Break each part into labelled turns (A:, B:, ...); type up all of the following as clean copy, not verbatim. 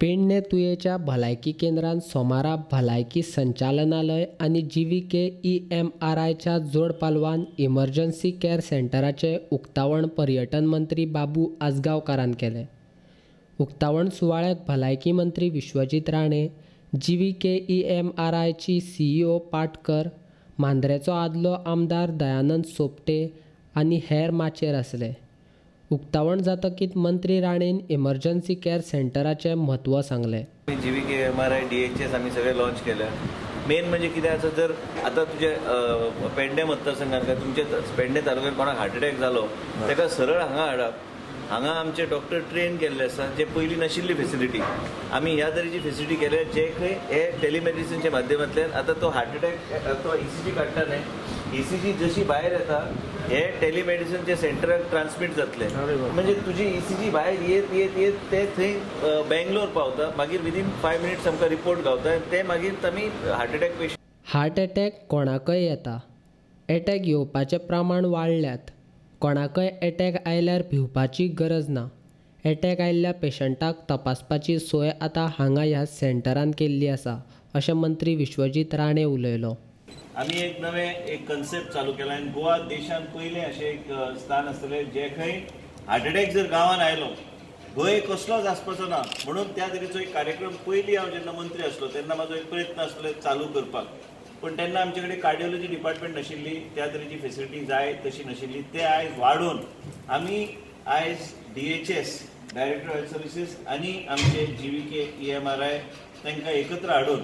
A: पेडणे तुयेच्या भलायकी केंद्रान सोमारा भलायकी संचालनालय आनी जीव्हीके ईएमआरआयच्या जोड पालवान इमर्जन्सी केअर सेंटराचें उक्तावण पर्यटन मंत्री बाबू आजगांवकारान केलें. उक्तावण सुवाळ्याक भलायकी मंत्री विश्वजीत राणे, जीव्हीके ईएमआरआयची सीईओ पाटकर, मांद्रेचो आदलो आमदार दयानंद सोपटे आनी हेर माचयेर आसले. उक्तावण जातकीच मंत्री राणेन इमर्जन्सी केअर सेंटराचें म्हत्व सांगलें.
B: जीव्हीके एमआरआय डीएचएस आमी सगळे लॉन्च केल्या. मेन म्हणजे कितें आसा, जर आतां तुजे पेडणे मतदारसंघात काय तुमचे पेडणे तालुक्यात कोणाक हार्ट अटॅक जालो ताका सरळ हांगा हाडप. हांगा आमचे डॉक्टर ट्रेन केल्ले आसा, जे पयलीं नाशिल्ली फेसिलिटी आमी ह्या तरेची फेसिलिटी केल्या, जे खंय हे टेलिमेडिसिनच्या माध्यमांतल्यान आतां तो हार्ट अटॅक तो ईसीजी काडटा न्ही, ईसीजी जशी भायर येता हे टेलिमेडिसिनच्या सेंटराक ट्रान्समीट जातले. म्हणजे तुजी ईसीजी भायर येत येत येत ते थंय बेंगलोर पावता, मागीर विदीन 5 मिनिट्स आमकां रिपोर्ट गावता आनी ते मागीर आमी heart attack patient.
A: Heart attack कोणाकय येता, एटॅक येवपाचें प्रमाण वाडल्यात. कोणाकय एटॅक आयल्यार भिवपाची गरज ना. एटॅक आयिल्ल्या पेशंटाक तपासपाची सोय आतां हांगा ह्या सेंटरान केल्ली आसा, अशें मंत्री विश्वजीत राणे उलयलो.
B: आमी एक नवें एक कन्सेप्ट चालू केला आनी गोवा देशांत पयलें अशें एक स्थान आसतलें जे खंय हार्ट अटॅक जर गांवांत आयलो भंय कसलोच आसपाचो ना, म्हणून त्या तरेचो एक कार्यक्रम पयलीं हांव जेन्ना मंत्री आसलो तेन्ना म्हाजो एक प्रयत्न आसलो चालू करपाक, पूण तेन्ना आमचे कडेन कार्डियोलॉजी डिपार्टमेंट नाशिल्ली, त्या तरेची फेसिलिटी जाय तशी नाशिल्ली. ते आयज वाडोवन आमी आयज डीएचएस डायरेक्टर हेल्थ सर्विसीस आनी आमचे जीव्हीके ईएमआरआय तांकां एकत्र हाडून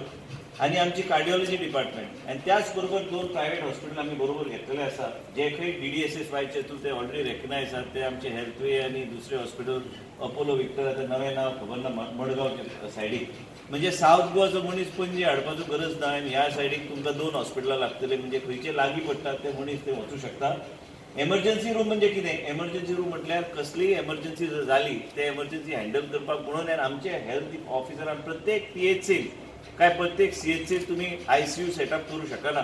B: आनी आमची कार्डियोलॉजी डिपार्टमेंट आनी त्याच बरोबर 2 प्रायव्हेट हॉस्पिटल आमी बरोबर घेतलेले आसा, जे खंय डीडीएसएस वायचे थ्रू ते ऑलरेडी रेकग्नायज आसात. ते आमचे हेल्थवे आनी दुसरे हॉस्पिटल अपोलो विक्टर, आतां नवें नांव खबर ना, मडगांवच्या सायडीक. म्हणजे सावथ गोवाचो मनीस पणजे हाडपाचो गरज ना आनी ह्या सायडीक तुमकां 2 हॉस्पिटलां लागतलीं, म्हणजे खंयचे लागीं पडटात ते मनीस ते वचूं शकता. एमर्जन्सी रूम म्हणजे कितें? एमर्जन्सी रूम म्हटल्यार कसलीय एमर्जन्सी जर जाली ते एमर्जन्सी हँडल करपाक म्हणून आमचे हेल्थ ऑफिसरान प्रत्येक पीएचसी काय प्रत्येक सीएचसी तुमी आयसीयू सेटअप करूं शकना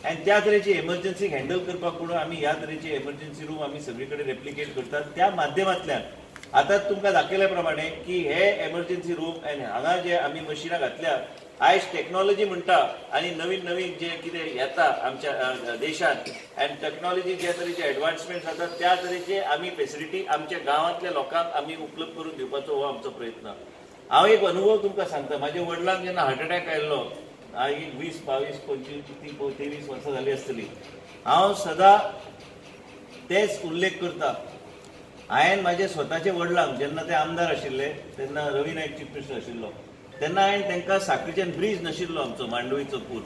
B: आनी त्या तरेची एमर्जन्सी हँडल करपाक म्हणून आमी ह्या तरेची एमर्जन्सी रूम आमी सगळे कडेन रेप्लिकेट करतात. त्या माध्यमांतल्यान आतां तुमकां दाखयल्या प्रमाणे की हे एमर्जन्सी रूम आनी हांगा जे आमी मशिनां घातल्या, आयज टॅक्नॉलॉजी म्हणटा आनी नवीन नवीन जे कितें येता आमच्या देशांत आनी टॅक्नॉलॉजी ज्या तरेचे एडवान्समेंट जाता त्या तरेचे आमी फेसिलिटी आमच्या गांवांतल्या लोकांक आमी उपलब्ध करून दिवपाचो हो आमचो प्रयत्न. हांव एक अनुभव तुमकां सांगता. म्हाज्या वडिलांक जेन्ना हार्ट अटॅक आयिल्लो, एक 20, 22, 25, 23 वर्सां जाली आसतली. हांव सदां तेच उल्लेख करता. हांवें म्हाजे स्वताचे वडिलांक जेन्ना ते आमदार आशिल्ले तेन्ना रवी नायक चीफ मिनिस्टर आशिल्लो तेन्ना हांवें तांकां साखळीच्यान ब्रीज नाशिल्लो आमचो मांडवीचो पूल,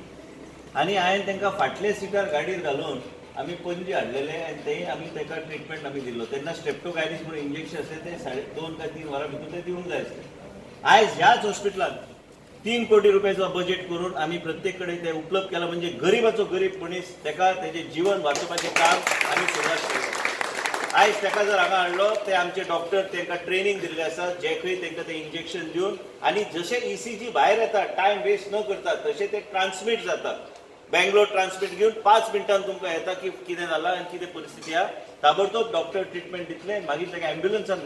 B: आनी हांवें तांकां फाटले सिटार गाडयेर घालून आमी पणजे हाडलेले आनी थंय आमी ताका ट्रिटमेंट आमी दिल्लो. तेन्ना स्ट्रेप्टोकायनीस म्हणून इंजेक्शन आसलें तें 2.5 काय 3 वरां भितर तें दिवंक जाय आसलें. आयज ह्याच हॉस्पिटलांत 3 कोटी रुपयाचो बजेट करून आमी प्रत्येक कडेन ते उपलब्ध केला, म्हणजे गरीबाचो गरीब मनीस ताका तेजें जीवन वाचोवपाचें काम आमी सुरवात केलें. आयज ताका जर हांगा हाडलो ते आमचे डॉक्टर तांकां ट्रेनिंग दिल्लें आसा, जे खंय तांकां ते इंजेक्शन दिवन आनी जशें ईसीजी भायर येता टायम वेस्ट न करता तशें ते ट्रान्समीट जाता. बेंगलोर ट्रान्समीट घेवन 5 मिनटान तुमकां येता की कितें जालां आनी कितें परिस्थिती आहा, ताबडतोब डॉक्टर ट्रिटमेंट दितले. मागीर ताका एम्ब्युलन्सान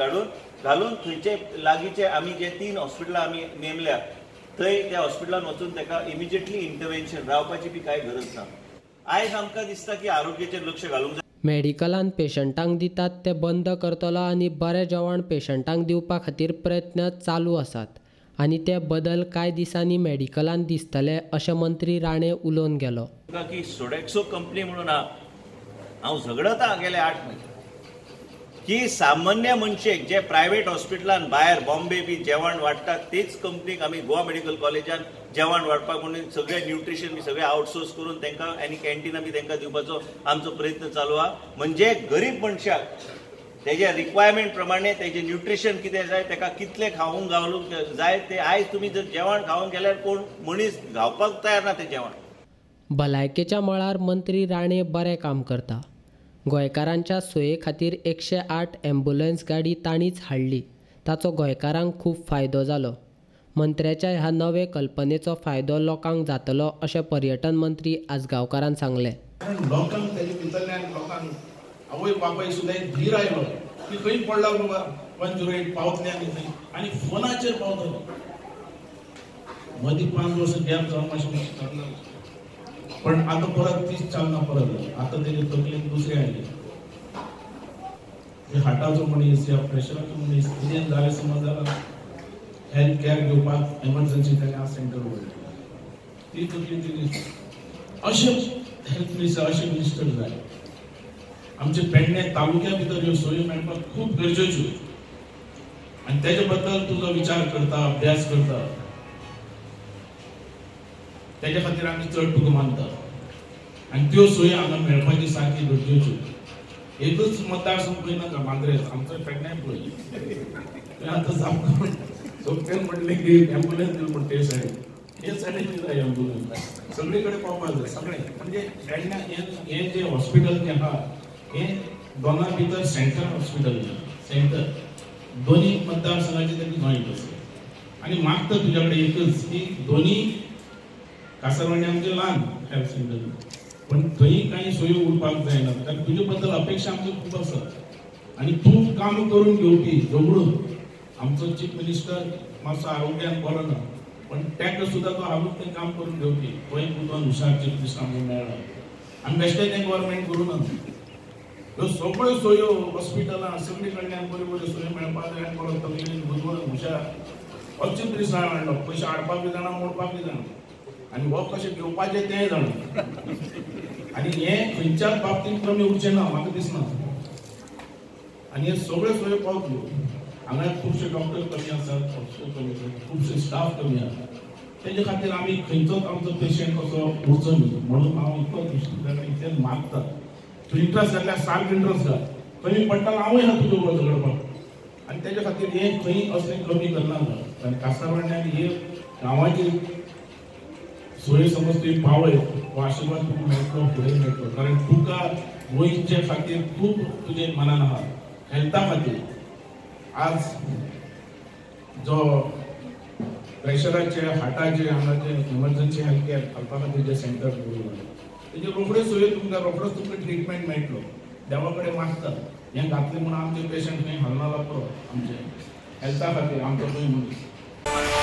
B: घालून थंयचे लागींचे आमी जे 3 हॉस्पिटलां आमी नेमल्या थंय त्या हॉस्पिटलान वचून ताका इमिजिएटली इंटरवेन्शन रावपाची बी कांय गरज ना. आयज आमकां दिसता की आरोग्याचेर लक्ष घालूंक जाय.
A: मेडिकलान पेशंटांक दितात ते बंद करतलो आनी बरें जेवण पेशंटांक दिवपा खातीर प्रयत्न चालू आसात आनी ते बदल कांय दिसांनी मेडिकलान दिसतले अशें मंत्री राणे उलोवन गेलो.
B: की सोडेक्सो कंपनी म्हणून हांव झगडता गेले 8 म्हयने की सामान्य मनशेक जे प्रायव्हेट हॉस्पिटलान भायर बॉम्बे बी जेवण वाडटात तेच कंपनीक आमी गोवा मेडिकल कॉलेजान जेवण वाडपाक म्हणून सगळे न्युट्रिशन बी सगळे आउटसोर्स करून तांकां आनी कॅन्टिनां बी तांकां दिवपाचो आमचो प्रयत्न चालू आहा. म्हणजे गरीब मनशाक तेज्या रिक्वायरमेंट प्रमाणे तेजें न्युट्रिशन कितें जाय, ताका कितलें खावंक घालूंक जाय ते आयज तुमी जर जेवण खावंक गेल्यार कोण मनीस खावपाक तयार ना तें जेवण.
A: भलायकेच्या मळार मंत्री राणे बरें काम करता. गोंयकारांच्या सोये खातीर 108 ॲम्ब्युलन्स गाडी तांणीच हाडली, ताचो गोंयकारांक खूब फायदो जालो. मंत्र्याच्या ह्या नवे कल्पनेचो फायदो लोकांक जातलो अशें पर्यटन मंत्री आजगांवकारान सांगलें.
C: लोकांक तेजे भितरल्यान लोकांक आवय बापाय सुद्दां एक धीर आयलो की खंय पडला बाबा 108 पावतले आनी थंय आनी फोनाचेर पावतलो. मदीं 5 वर्सां गॅप जावन मातशें चालना, पण आतां परत तीच चालना परत जाली. आतां तेजे तकलेन दुसरें आयलें, हार्टाचो मनीस या प्रेशराचो मनीस कितें जालें समज जाल्यार हेल्थ केअर घेवपाक एमर्जन्सी ताणें आज सेंटर उगडलें. ती तकली ती अशें हेल्थ मिनिस्टर अशें मिनिस्टर जाय. आमचे पेडणे तालुक्या भितर ह्यो सोयी मेळपाक खूब गरजेच्यो आनी तेजे बद्दल तुजो विचार करता, अभ्यास करता, तेजे खातीर आमी चड तुका मानता आनी त्यो सोयी हांगा मेळपाची सारकी गरजेच्यो. एकच मतदारसंघ पळय नाका, मांद्रेस आमचो पेडण्यां पळय आतां सामको सोंपें म्हणलें की एम्बुलन्स दिली म्हण ते सायडीन, हे सायडीन जाय एम्बुलन्स, सगळे कडेन पावपाक जाय सगळें. म्हणजे पेडण्यां हें जें हॉस्पिटल जें आहा हें दोना भितर सेंटर हॉस्पिटल, सेंटर दोन्ही मतदारसंघाचे तेका जॉयंट आसा. आनी मागता तुज्या कडेन एकच की दोन्ही कासारवाणी आमचें ल्हान हेल्थ सेंटर, पण थंय कांय सोयी उरपाक जायना, कारण तुजे बद्दल अपेक्षा आमच्यो खूब आसा आनी तूं काम करून घेवपी झगडून. आमचो चीफ मिनिस्टर मातसो आरोग्यान बरो ना, पण ताका सुद्दां तो हालून तें काम करून घेवपी, तोय बुदवान हुशार चीफ मिनिस्टर आमकां मेळ्ळा. आनी बेश्टें तें गव्हर्मेंट करूं ना, ह्यो सगळ्यो सोयो हॉस्पिटलां सगळे कडल्यान बऱ्यो बऱ्यो सोयो मेळपाक जाय आनी बरो तकलेन बुदवान हुशार हो चीफ मिनिस्टर हाडलो. पयशे हाडपाक बी जाणा, मोडपाक बी जाणा, आनी हो कशें घेवपाचें तेंय जाणा. आनी हें खंयच्याच बाबतींत कमी उरचें ना म्हाका दिसना. आनी हे सगळ्यो सोयो पावतल्यो. हांगा खुबशे डॉक्टर कमी आसात, हॉस्पिटल कमी आसात, खुबशे स्टाफ कमी आसा, तेजे खातीर आमी खंयचोच आमचो पेशंट कसो उरचो न्ही म्हणून हांव इतलो इतलें मागता. तूं इंट्रस्ट जाल्यार सारको इंट्रस्ट घाल, कमी पडटा हांवूय आहा तुज्या बरोबर झगडपाक. आनी तेजे खातीर हें खंय असलें कमी करनाका, कारण कासारवाण्यान हे गांवाची सोय समज तुवें पावय हो आशिर्वाद तुका मेळटलो, फुडें मेळटलो. कारण तुका गोंयचे खातीर खूब तुजें मनान आहा, हेल्था खातीर. आज जो प्रेशराचे, हार्टाचे, हांगाचे इमर्जन्सी हेल्थ केअर घालपा खातीर जे सेंटर दवरलां तेजे रोखड्यो सोयी तुमकां, रोखडोच तुमकां ट्रिटमेंट मेळटलो. देवा कडेन मागता हें घातलें म्हणून आमचे पेशंट खंय हालना पुरो, आमचे हेल्था खातीर आमचो खंय मनीस.